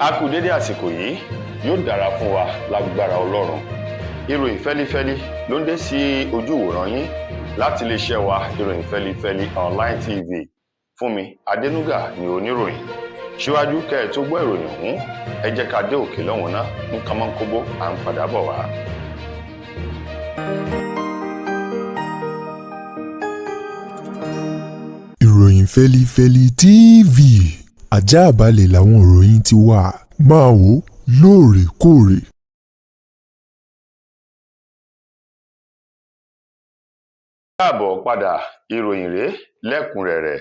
A kú dédé àsìkò yìí, yóò dára fún wa lágbára Ọlọ́run. Ìròyìn fẹ́lífẹ́lí ló ń dé sí ojú ìwòran yín láti iléeṣẹ́ wa, Ìròyìn Fẹ́lífẹ́lí Online TV. Fúnmi Adénúgà ni oníròyìn. Síwájú kẹ́ ẹ tó gbọ́ ìròyìn ọ̀hún, ẹ jẹ́ ká dé òkè lọ́hùn náà ní kánmọ́nkóbó, à ń padà bọ̀ wá. Ìròyìn Fẹ́lífẹ́lí TV, àjààbálẹ̀ làwọn ìròyìn ti wà, máa wò ó lóòrèkóòrè. Káàbọ̀ padà, ìròyìn rèé lẹ́kùnrẹ́rẹ́.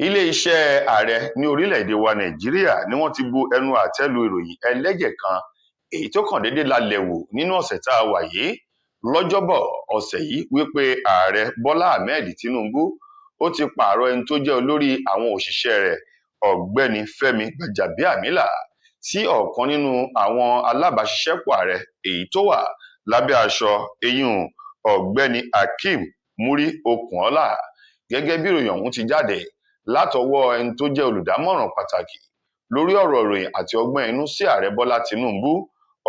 Ilé-iṣẹ́ ààrẹ ní orílẹ̀-èdè wa Nàìjíríà ni wọ́n ti bu ẹnu àtẹ́ lu ìròyìn ẹlẹ́jẹ̀ kan èyí tó kàn déédéé lálẹ́ wò nínú ọ̀sẹ̀ tá a wà yìí lọ́jọ́bọ̀ ọ̀sẹ̀ yìí wípé ààrẹ Bọ́lá Ahmed Tinubu ó ti pààrọ̀ ẹni tó jẹ́ olórí àwọn òṣìṣẹ́ rẹ̀, Ọ̀gbẹ́ni Fẹ́mi Gbàjàbíàmílà, sí ọ̀kan nínú àwọn alábàáṣiṣẹ́pọ̀ ààrẹ èyí tó wà lábẹ́ aṣọ eyín, Ọ̀gbẹ́ni Akeem Muri Okunola. Gẹ́gẹ́ bí ìròyìn ọ̀hún ti jáde látọwọ́ ẹni tó jẹ́ olùdámọ̀ràn pàtàkì lórí ọ̀rọ̀ ìròyìn àti ọgbọ́n inú sí ààrẹ Bọ́lá Tinubu,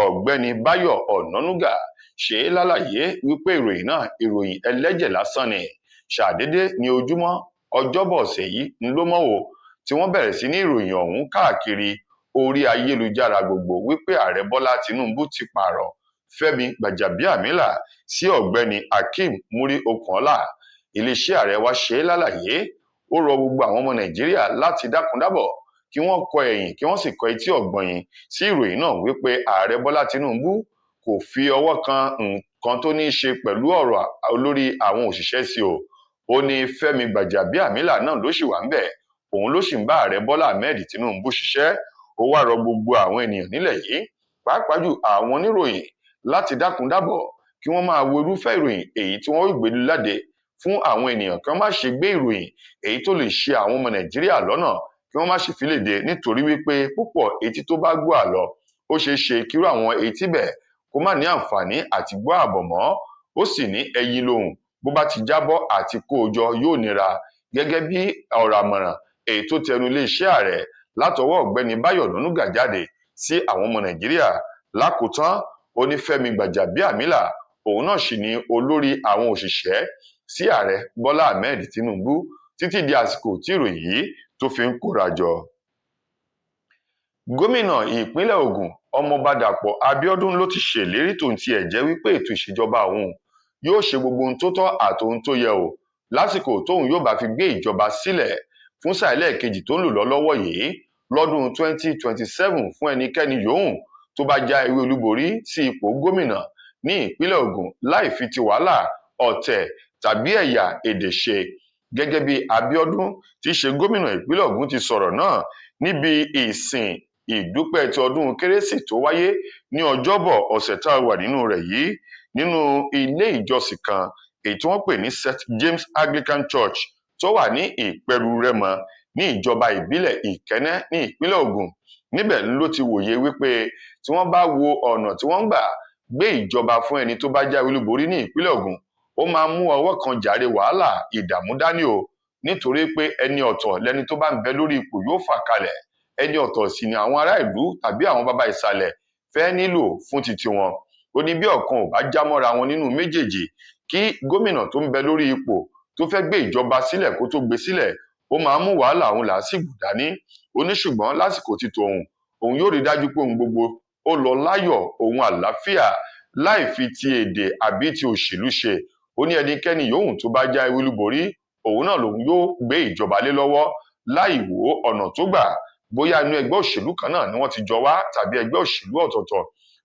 Ọ̀gbẹ́ni Báyọ̀ Ọ̀nànúgà, ṣe é lálàyé wípé ìròyìn náà ìròyìn ẹlẹ́jẹ̀ lásán ni. Ṣàdédé ní ojúmọ́ Ọjọ́bọ̀ ọ̀sẹ̀ yìí ń ló mọ́ o tí wọ́n bẹ̀rẹ̀ sí ní ìròyìn ọ̀hún káàkiri orí ayélujára gbogbo wípé ààrẹ Bọ́lá Tinubu ti pààrọ̀ Fẹ́mi Gbàjàbíàmílà sí Ọ̀gbẹ́ni Akeem Muri Okunola. Iléeṣẹ́ ààrẹ wa ṣe é lálàyé, ó rọ gbogbo àwọn ọmọ Nàìjíríà láti dákúndábọ̀ kí wọ́n kọ ẹ̀yìn kí wọ́n sì kọ etí ọ̀gbọ̀nyìn sí ìròyìn náà wípé ààrẹ Bọ́lá Tinubu kò fi ọwọ́ kan nǹkan tó ní í ṣe pẹ̀lú ọ̀rọ̀ olórí àwọn òṣìṣẹ́ sí o. Ó ní Fẹ́mi Gbàjàbíàmílà náà ló sì wà ń bẹ̀, òun ló sì ń bá ààrẹ Bọ́lá Ahmed Tinubu ṣiṣẹ́. Ó wá rọ gbogbo àwọn ènìyàn nílẹ̀ yìí, pàápàá jù àwọn oníròyìn, láti dákúndábọ̀ kí wọ́n máa wo irúfẹ́ ìròyìn èyí tí wọ́n ó gbé láde fún àwọn ènìyàn, kí wọ́n má ṣe gbé ìròyìn èyí tó lè ṣe àwọn ọmọ Nàìjíríà lọ́nà, kí wọ́n má ṣe fi léde, nítorí wípé púpọ̀ etí tó bá gbọ́ àlọ́, ó ṣeé ṣe kírú àwọn etí bẹ́ẹ̀ kó má ní àǹfààní àti gbọ́ àbọ̀ mọ́. Ó sì ní ẹyin lohùn, bó bá ti jábọ́ àti kó o jọ yóò nira. Gẹ́gẹ́ bí ọ̀rọ̀ àmọ̀ràn èyí tó tẹnu iléeṣẹ́ ààrẹ látọwọ́ Ọ̀gbẹ́ni Báyọ̀ Ọ̀nànúgà jáde sí àwọn ọmọ Nàìjíríà. Lákòótán, ó ní Fẹ́mi Gbàjàbíàmílà òun náà sì ni olórí àwọn òṣìṣẹ́ sí ààrẹ Bọ́lá Ahmed Tinubu títí di àsìkò tí ìròyìn yìí tó fi ń kóra jọ. Gómìnà ìpínlẹ̀ Ògùn, Ọmọọba Dàpọ̀ Abíọ́dún, ló ti ṣèlérí tòun ti ẹ̀ jẹ́ wípé ètò ìṣèjọba òun yóò ṣe gbogbo ohun tó tọ́ àti ohun tó yẹ o lásìkò tóun yóò bá fi gbé ìjọba sílẹ̀ fún sáà ẹlẹ́ẹ̀kejì tó ń lò lọ lọ́wọ́ yìí lọ́dún 2027 fún ẹnikẹ́ni yòówù tó bá já ewé olúborí sí ipò gómìnà ní ìpínlẹ̀ Ògùn láì fi ti wàhálà, ọ̀tẹ̀ tàbí ẹ̀yà èdè ṣe. Gẹ́gẹ́ bí Abíọ́dún tí í ṣe gómìnà ìpínlẹ̀ Ògùn ti sọ̀rọ̀ náà níbi ìsìn ìdúpẹ́ ti ọdún Kérésì tó wáyé ní Ọjọ́bọ̀ ọ̀sẹ̀ tá a wà nínú rẹ̀ yìí nínú ilé ìjọsìn kan èyí tí wọ́n pè ní St James Anglican Church tó wà ní Ìpẹ́rù Rẹ́mọ ní ìjọba ìbílẹ̀ Ìkẹ́nnẹ́ ní ìpínlẹ̀ Ògùn. Níbẹ̀ ló ti wòye wípé tí wọ́n bá wo ọ̀nà tí wọ́n ń gbà gbé ìjọba fún ẹni tó bá jáwé olúborí ní ìpínlẹ̀ Ògùn, ó máa ń mú ọwọ́ kan jàre wàhálà ìdààmú dání o, nítorí pé ẹni ọ̀tọ̀ lẹni tó bá ń bẹ lórí ipò yóò fà kalẹ̀, ẹni ọ̀tọ̀ sì ni àwọn ará ìlú tàbí àwọn baba ìsàlẹ̀ fẹ́ nílò fún titi wọn. Ó ní bí ọ̀kan ò bá já mọ́ra wọn nínú méjèèjì, kí gómìnà tó ń bẹ lórí ipò tó fẹ́ gbé ìjọba sílẹ̀ kó tó gbé sílẹ̀, ó máa ń mú wàhálà òun làásìgbò dání. Ó ní ṣùgbọ́n lásìkò ti tòun, òun yóò rí dájú pé ohun gbogbo ó lọ láyọ̀ òun àlàáfíà láì fi ti èdè àbí ti òṣèlú ṣe. Ó ní ẹnikẹ́ni yòówù tó bá já ewé olúborí, òun náà lòun yóò gbé ìjọba lé lọ́wọ́ láì wò ọ̀nà tó gbà, bóyá inú ẹgbẹ́ òṣèlú kan náà ni wọ́n ti jọ wá tàbí ẹgbẹ́ òṣèlú ọ̀tọ̀ọ̀tọ̀.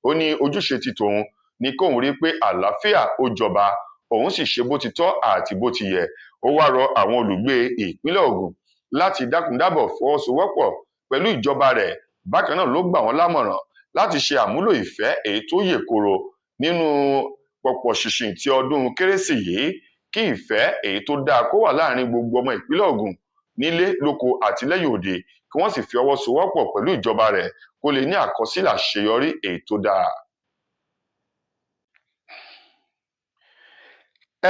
Ó ní ojúṣe ti tòun ní kóun rí pé àlàáfíà ó jọba, òun sì ṣe bó ti tọ́ àti bó ti yẹ. Ó wá rọ àwọn olùgbé ìpínlẹ̀ Ògùn láti dákúndábọ̀ fọwọ́sowọ́pọ̀ pẹ̀lú ìjọba rẹ̀. Bákan náà ló gbà wọ́n lámọ̀ràn láti ṣe àmúlò ìfẹ́ èyí tó yè koro nínú pọ̀pọ̀ ṣìnṣìn ti ọdún Kérésì yìí, kí ìfẹ́ èyí tó dáa kó wà láàrin gbogbo ọmọ ìpínlẹ̀ Ògùn nílé lóko àti lẹ́yìn òde, kí wọ́n sì fi ọwọ́ sowọ́pọ̀ pẹ̀lú ìjọba rẹ̀ kó lè ní àkọsílẹ̀ àṣeyọrí èyí tó dáa.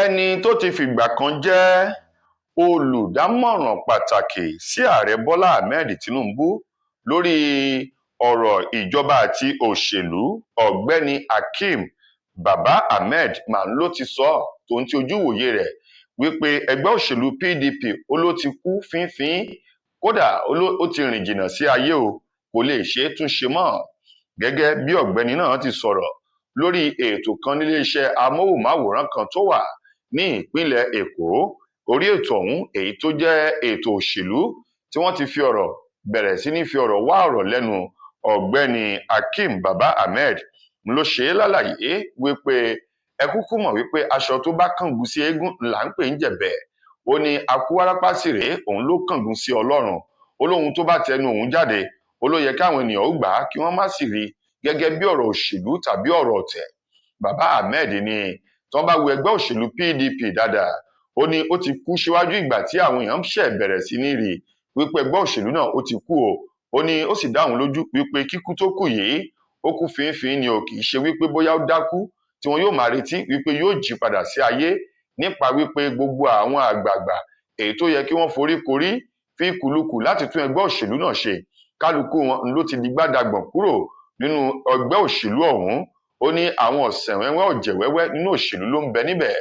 Ẹni tó ti fìgbà kan jẹ́ Olùdámọ̀ràn pàtàkì sí ààrẹ Bọ́lá Ahmed Tinubu lórí ọ̀rọ̀ ìjọba àti òṣèlú, Ọ̀gbẹ́ni Hakeem Baba Ahmed, mà ló ti sọ tòun ti ojúwòye rẹ̀ wípé ẹgbẹ́ òṣèlú PDP ó ló ti kú fínfín, kódà ó ti rìn jìnnà sí ayé o, kò lè ṣe é túnṣe mọ́. Gẹ́gẹ́ bí ọ̀gbẹ́ni náà ti sọ̀rọ̀ lórí ètò kan níléeṣẹ́ amóhùnmáwòrán kan tó wà ní ìpínlẹ̀ Èkó, orí ètò ọ̀hún èyí tó jẹ́ ètò òṣèlú tí wọ́n ti fi ọ̀rọ̀ bẹ̀rẹ̀ sí ní fi ọ̀rọ̀ wá ọ̀rọ̀ lẹ́nu ọ̀gbẹ́ni Hakeem Baba Ahmed ló ṣe é lálàyé wípé ẹ kúkú mọ̀ wípé aṣọ tó bá kángun sí eégún là ń pè ń jẹ̀bẹ̀. Ó ní akúwárápá sì rèé, òun ló kángun sí Ọlọ́run. Ó lóhun tó bá tẹnu òun jáde, ó ló yẹ káwọn ènìyàn ó gbà á kí wọ́n má sì rí gẹ́gẹ́ bí ọ̀rọ̀ òṣèlú tàbí ọ̀rọ̀ ọ̀tẹ̀. Baba Ahmed ní tí wọ́n bá wo ẹgbẹ́ òṣèlú PDP dáadáa, ó ní ó ti kú síwájú ìgbà tí àwọn èèyàn ṣẹ̀ bẹ̀rẹ̀ sí ní rí wípé ẹgbẹ́ òṣèlú náà ó ti kú o. Ó ní ó sì dá òun lójú wípé kíkú tó kù yìí, ó kú fínfín ni o, kì í ṣe wípé bóyá ó dákú tí wọn yóò máa retí wípé yóò jí padà sí ayé, nípa wípé gbogbo àwọn àgbààgbà èyí tó yẹ kí wọ́n foríkorí fi kùlùkù láti tún ẹgbẹ́ òṣèlú náà ṣe, kálukú wọn ló ti di gbádàgbọ̀n kúrò nínú ẹgbẹ́ òṣèlú ọ̀hún. Ó ní àwọn ọ̀sẹ̀ wẹ́wẹ́ ọ̀jẹ̀ wẹ́wẹ́ nínú òṣèlú ló ń bẹ níbẹ̀.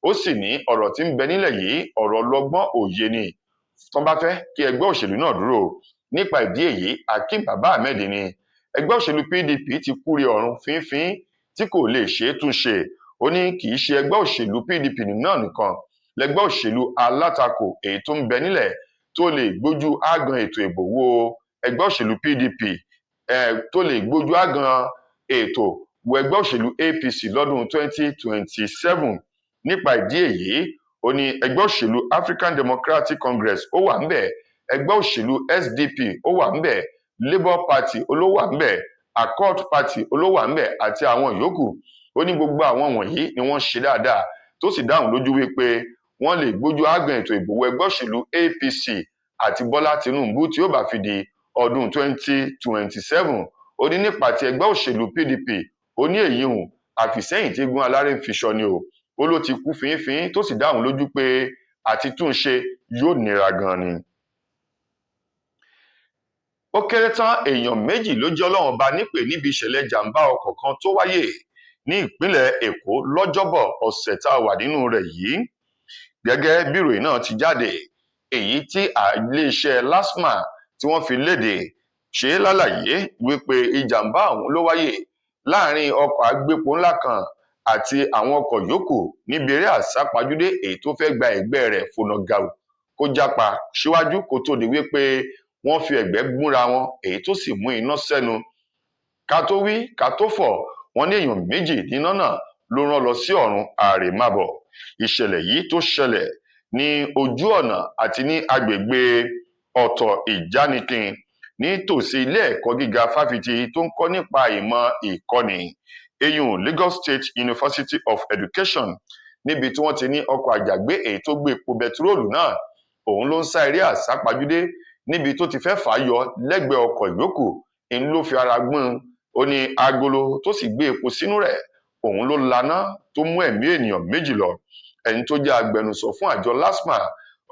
Ó sì ní ọ̀rọ̀ tí ń bẹ nílẹ̀ yìí, ọ̀rọ̀ ọlọ́gbọ́n òye ni tán bá fẹ́ kí ẹgbẹ́ òṣèlú náà dúró. Nípa ìdí èyí, Hakeem Baba Ahmed ní ẹgbẹ́ òṣèlú PDP ti kúre ọ̀run fínfín tí kò lè ṣe é túnṣe. Ó ní kì í ṣe ẹgbẹ́ òṣèlú PDP náà nìkan lẹgbẹ́ òṣèlú alátakò èyí tó ń bẹ nílẹ̀ tó lè gbójú ágan ètò ìbò wo ẹgbẹ́ òṣèlú PDP, tó lè gbójú ágan ètò wo ẹgbẹ́ òṣèlú APC lọ́dún 2027. Nípa ìdí èyí, ó ní ẹgbẹ́ òṣèlú African Democratic Congress ó wà ńbẹ̀, ẹgbẹ́ òṣèlú SDP ó wà ńbẹ̀, Labour Party ó ló wà ńbẹ̀, Accord Party ó ló wà ńbẹ̀ àti àwọn yòókù. Ó ní gbogbo àwọn wọ̀nyí ni wọ́n ṣe dáadáa, tó sì dáhùn lójú wípé wọ́n lè gbójú ágan ètò ìbò wo ẹgbẹ́ òṣèlú APC àti Bọ́lá Tinubu tí ó bá fi di ọdún 2027. Ó ní nípa ti ẹgbẹ́ òṣèlú PDP, ó ní èyí hùn àfìsẹ́yìn tí eégún aláré ń fiṣọ ni o. Ó ló ti kú fínfín, tó sì dáhùn lójú pé àti túnṣe yóò nira gan ni. Ó kéré tán èèyàn méjì ló jẹ́ Ọlọ́run ọba nípè níbi ìṣẹ̀lẹ̀ jàǹbá ọkọ̀ kan tó wáyé ní ìpínlẹ̀ Èkó lọ́jọ́bọ̀ ọ̀sẹ̀ tá a wà nínú rẹ̀ yìí. Gẹ́gẹ́ bí ìròyìn náà ti jáde, èyí tí iléeṣẹ́ LASTMA tí wọ́n fi léde ṣe lálàyé wípé ìjàmbá ọ̀hún ló wáyé láàrin ọkọ̀ agbépo ńlá kan àti àwọn ọkọ̀ yòókù níbi eré àsápajúdé èyí tó fẹ́ gba ẹ̀gbẹ́ rẹ̀ fònà gàù kó jápa síwájú kó tó di wípé wọ́n fi ẹ̀gbẹ́ gúnra wọn, èyí tó sì mú iná sẹ́nu. Ká tó wí ká tó fọ̀, wọ́n ní èèyàn méjì níná náà ló rán lọ sí ọ̀run àrèmábọ̀. Ìṣẹ̀lẹ̀ yìí tó ṣẹlẹ̀ ní ojú ọ̀nà àti ní agbègbè ọ̀tọ̀ Ìjánikin nítòsí ilé ẹ̀kọ́ gíga fáfitì tó ń kọ́ nípa ìmọ̀ ìkọ́ni, eyín Lagos State University of Education, níbi tí wọ́n ti ní ọkọ̀ àjàgbé èyí tó gbé epo bẹtiróòlù náà òun ló ń sá eré àsápajúdé níbi tó ti fẹ́ fà á yọ lẹ́gbẹ̀ẹ́ ọkọ̀ ìyókù ń ló fi ara gbọ́n. Ó ní agolo tó sì gbé epo sínú rẹ̀ òun ló laná tó mú ẹ̀mí ènìyàn méjì lọ. Ẹni tó jẹ́ agbẹnusọ fún àjọ LASTMA,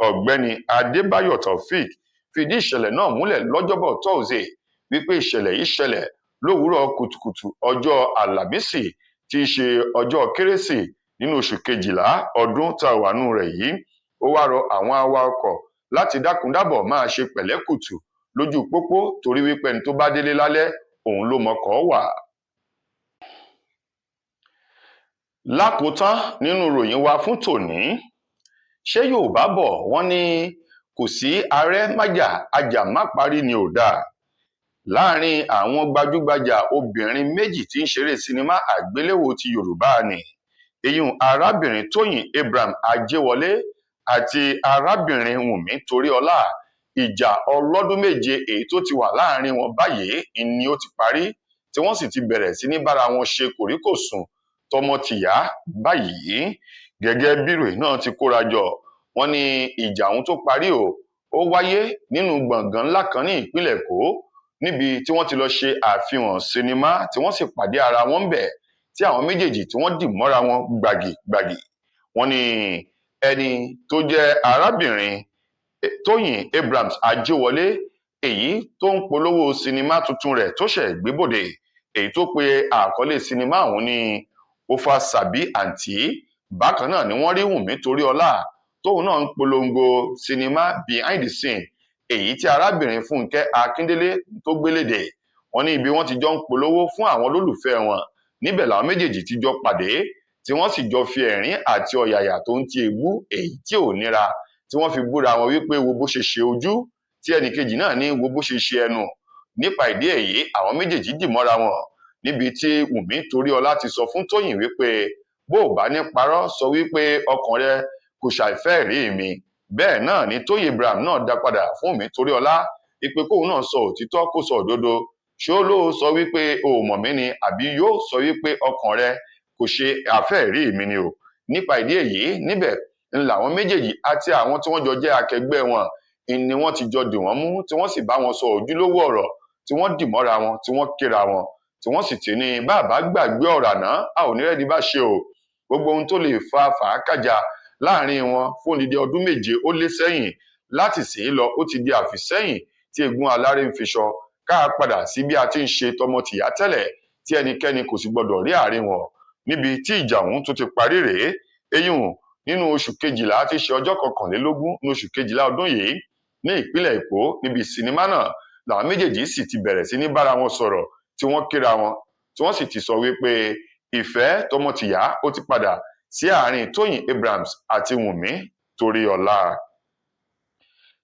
Ọ̀gbẹ́ni Adébáyọ̀ Taofeek, fìdí ìṣẹ̀lẹ̀ náà múlẹ̀ lọ́jọ́bọ̀ tọ́sídẹ̀ẹ́ wípé ìṣẹ̀lẹ̀ yìí ṣẹlẹ̀ lówùúrọ̀ kùtùkùtù ọjọ́ Àlàmísì tí í ṣe ọjọ́ Kérésì nínú oṣù kejìlá ọdún tá a wà nù rẹ̀ yìí. Ó wá rọ àwọn awakọ̀ láti dákúndábọ̀ máa ṣe pẹ̀lẹ́kùtù lójú pópó, torí wípé ẹni tó bá délé lálẹ́ òun ló mọkọ̀ wà. Lákòótán nínú ìròyìn wa fún tòní, ṣé Yorùbá bọ̀ wọ́n ní kò sí arẹ́ májà ajá má parí ni ò dáa. Láàrin àwọn gbajúgbajà obìnrin méjì tí ń ṣeré sinimá àgbéléwò ti Yorùbá ni eyín arábìnrin Tóyìn Abraham Ajéwọlé àti arábìnrin Wùnmí Toríọlá, ìjà ọlọ́dún méje èyí tó ti wà láàrin wọn báyìí ni ó ti parí, tí wọ́n sì ti bẹ̀rẹ̀ sí ní bára wọn ṣe kòríkòsùn tọmọ-tìyá báyìí. Gẹ́gẹ́ bí ìròyìn náà ti kóra jọ, wọ́n ní ìjà ọ̀hún tó parí o, ó wáyé nínú gbọ̀ngàn ńlá kan ní ìpínlẹ̀ Èkó níbi tí wọ́n ti lọ ṣe àfihàn sinimá, tí wọ́n sì pàdé ara wọn ńbẹ̀, tí àwọn méjèèjì tí wọ́n dì mọ́ra wọn gbàgìgbàgì. Wọ́n ní Ẹni tó jẹ́ arábìnrin Tóyìn Abrahams Ajéwọlé, èyí tó ń polówó sinimá tuntun rẹ̀ tó ṣẹ̀ gbébòde, èyí tó pe àkọlé sinimá ọ̀hún ní Ofa Sabi Àǹtí. Bákan náà ni wọ́n rí Wùnmí Toríọlá tóun náà ń polongo sinimá Behind the Scene, èyí tí arábìnrin Fúnkẹ́ Akíndélé tó gbéléde. Wọ́n ní ibi wọ́n ti jọ ń polówó fún àwọn olólùfẹ́ wọn níbẹ̀ làwọn méjèèjì ti jọ pàdé, tí wọ́n sì jọ fi ẹ̀rín àti ọ̀yàyà tó ń ti èébú èyí tí ò nira tí wọ́n fi búra wọn wípé wo bó ṣe ṣe ojú, tí ẹnìkejì náà ní wo bó ṣe ṣe ẹnu. Nípa ìdí èyí, àwọn méjèèjì dì mọ́ra wọn níbi tí Wùnmí Toríọlá ti sọ fún Tóyìn wípé bó ò bá ní parọ́ sọ wípé ọkàn rẹ kò ṣàìfẹ́ rí mi. Bẹ́ẹ̀ náà ni Tóyìn Abraham náà dá padà fún Wùnmí Toríọlá wípé kóun náà sọ òtítọ́, kó sọ òdodo. Ṣó ló sọ wípé o ò mọ̀ mí ni, àbí yóò sọ wípé ọkàn rẹ kò ṣe àfẹ́ẹ̀rí mi ni o? Nípa ìdí èyí, níbẹ̀ ń làwọn méjèèjì àti àwọn tí wọ́n jọ jẹ́ akẹgbẹ́ wọn ni wọ́n ti jọ dì wọ́n mú, tí wọ́n sì bá wọn sọ ojúlówó ọ̀rọ̀, tí wọ́n dì mọ́ra wọn, tí wọ́n kíra wọn, tí wọ́n sì ti ní bàbá gbàgbé ọ̀rọ̀ àná, a ò ní rẹ́ni bá ṣe o. Gbogbo ohun tó lè fa fàákàjà láàrin wọn fún odidi ọdún 7 ó lé sẹ́yìn láti sìn ín lọ, ó ti di àfìsẹ́yìn tí egun aláré ń fiṣọ. Ká padà sí bí a ti ń ṣe tọmọ tìyá tẹ́lẹ̀, tí ẹnikẹ́ni kò sì gbọdọ̀ rí àárín wọn. Níbi tí ìjà ọ̀hún tó ti parí rèé, eyín nínú oṣù kejìlá tí í ṣe ọjọ́ 21 ní oṣù kejìlá ọdún yìí ní ìpínlẹ̀ Èkó, níbi sinimá náà làwọn méjèèjì sì ti bẹ̀rẹ̀ sí ní bára wọn sọ̀rọ̀, tí wọ́n kíra wọn, tí wọ́n sì ti sọ wípé ìfẹ́ tọmọtìyá ó ti padà sí àárín Tóyìn Abrahams àti Wùnmí Toríọlá.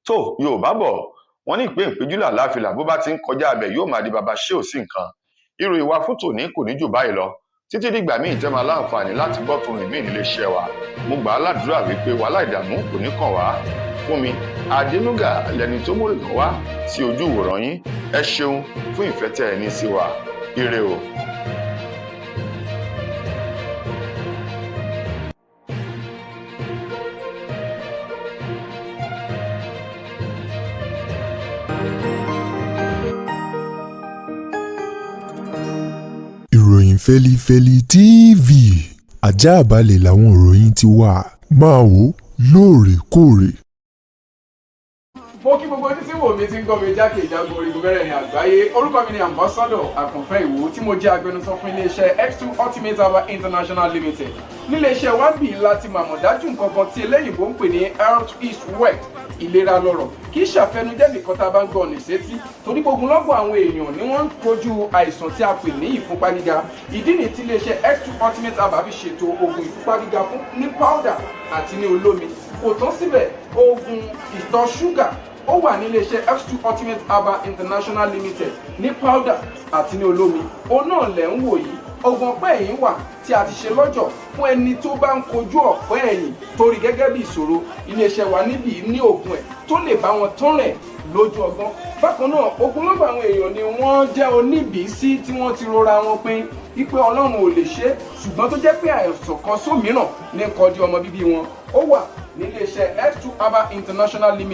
Tó Yorùbá bọ̀, wọ́n ní ìpín ìpéjúlà láfilà, bó bá ti ń kọjá abẹ yóò máa di baba ṣé ò sí nǹkan. Ìròyìn wa fún tòní kò ní jù báyìí lọ títí dìgbà míì tẹ́ máa láǹfààní láti gbọ́ tòun míì nílé iṣẹ́ wa. Mo gbà á ládùúrà wípé wàhálà ìdààmú kò ní kàn wá. Fún mi Adénúgà lẹni tó múròyìn wá sí ojú ìwòran yín. Ẹ ṣeun fún ìfẹ́ tẹ́ ẹ ní sí wa. Ire o. Ìròyìn Fẹ́lífẹ́lí TV àjààbálẹ̀ làwọn ìròyìn ti wà, máa wò lóòrèkóòrè. Mo kí gbogbo ojú tí wò mí tí ń gbọ́ mi jákèjádò orígun mẹ́rẹ̀ẹ̀rin àgbáyé. Orúkọ mi ni Ambassador Àkànfẹ́ Ìwò, tí mo jẹ́ agbẹnusọ fún iléeṣẹ́ X2 Ultimate Herbal International Limited. Níléeṣẹ́ wa bí láti màmọ̀dájú nǹkan kan tí eléyìnbó ń pè ní health is wealth, ìlera lọ́rọ̀. Kì í ṣàfẹnujẹ́ nìkan tá a bá ń gbọ́ ọ̀nà ìsétí, torí gbogbo lọ́gbọ̀n àwọn èèyàn ni wọ́n ń kojú àìsàn tí a pè ní ìfúnpá gíga. Ìdí nìyí tí iléeṣẹ́ X2 Ultimate Herbal fi ṣètò oògùn ìfúnpá gíga fún ní powder àti ní olómi. Kò tán síbẹ̀, oògùn ìtọ̀ ṣúgà ó wà ní iléeṣẹ́ X2 Ultimate Herbal International Limited ní powder àti ní olómi. Òun náà lẹ̀ ń wò yìí. Oògùn ọ̀pẹ́ ẹ̀yìn wà tí a ti ṣe lọ́jọ̀ fún ẹni tó bá ń kojú ọ̀pẹ́ ẹ̀yìn torí gẹ́gẹ́ bí ìṣòro. Iléeṣẹ́ wa níbí ní oògùn ẹ̀ tó lè bá wọn tán rẹ̀ lójú ọgbọ́n. Bákan náà, ogunlọ́gọ̀ àwọn èèyàn ni wọ́n jẹ́ oníbìísí tí wọ́n ti rora wọn pin wípé Ọlọ́run ò lè ṣe, ṣùgbọ́n tó jẹ́ pé àìsàn kan sómìíràn ní kọjú ọmọ bíbí wọn. Ó wà níléeṣẹ́ X2 Herbal International Limited.